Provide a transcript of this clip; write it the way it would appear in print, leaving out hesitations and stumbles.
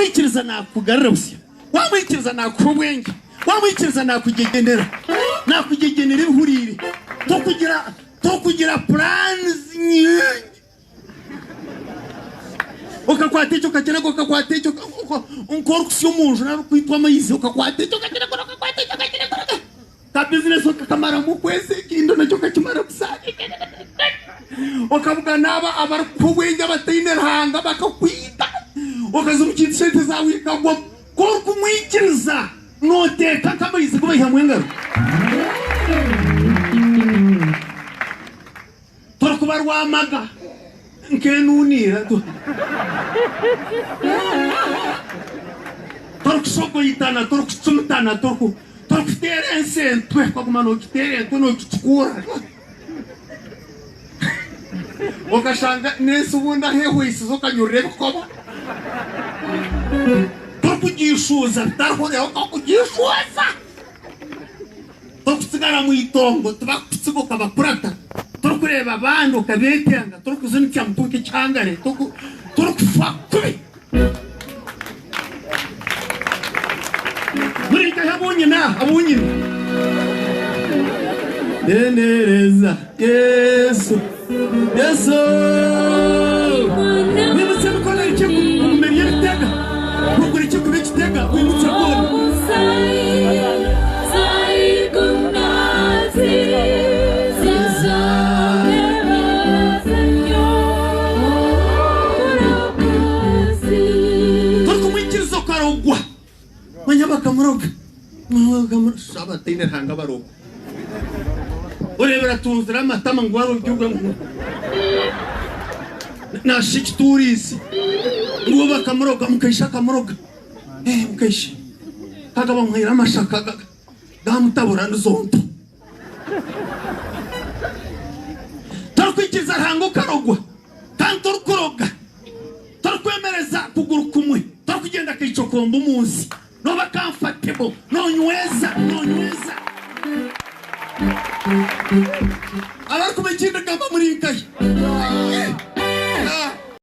Wamwikiriza nakugarura busya. Wamwikiriza nakuha obwengye. Wamwikiriza nakugyegyenera. Nakugyegyenera ebihuriire. Tokugira tokugira plans nyingi. Okakwata ekyo okakiraga okakwata ekyo nk'orikusya omunju nari orikwitwa amaizi okakwata ekyo okakirekura okakwata ekyo okakirekura. Ka bizinesi okakamaramu okwezi ekindi nakyo okakimara busa. Okabugana abo abarikukuha obwengye abataine Ruhanga bakakwita okaza omu kintu sente zaawe ikagwamu. Ku orikumwikiriza nooteeka nk'amaizi gu baihamu engaro. Torikuba rwamaga nk'enuuniira, Torikusogoitana, torikucumitana, torikuteera ensi entwe, okaguma noogiteera entwe noogicukura. Okashanga n'ensi obundi ahu ehweisize okanyurura ebikoba. Torikugiishuuza bitariho reero okakugiishuuza. Torikutsigara mu itongo, tibakukutsiga okabakurata. Torikureeba abandi okabeetenga, torikuzinutsya mutwe nk'ekihangare, torikufa kubi. Muri nkahi abu nyine aha, abu nyine? Tendereza Yesu, Yesu. Mwimutse emikono rikye kuguma eri ebitega, kugura rikye kuba ekitega, mwimutse gwona. Torikumwikiriza okarogwa. Manya bakamuroga. Bakamuroga. Abataine Ruhanga barogwa. Oreebera atunzire amatama ngu arogirwe ngu nashusha ekituuriisi. Ngu bakamuroga, mukaishe akamuroga. Eh, mukaishe. Kaga bamuhaire amashaka gamutabura nizo nto. Torikwikiriza Ruhanga okarogwa kandi torikuroga. Torikwemereza kuguru kumwe. Torikugyenda akaicokomba omu nsi. Nooba comfortable, noonyweza, noonyweza. Abarikumanya eki ndigamba muri nkahi?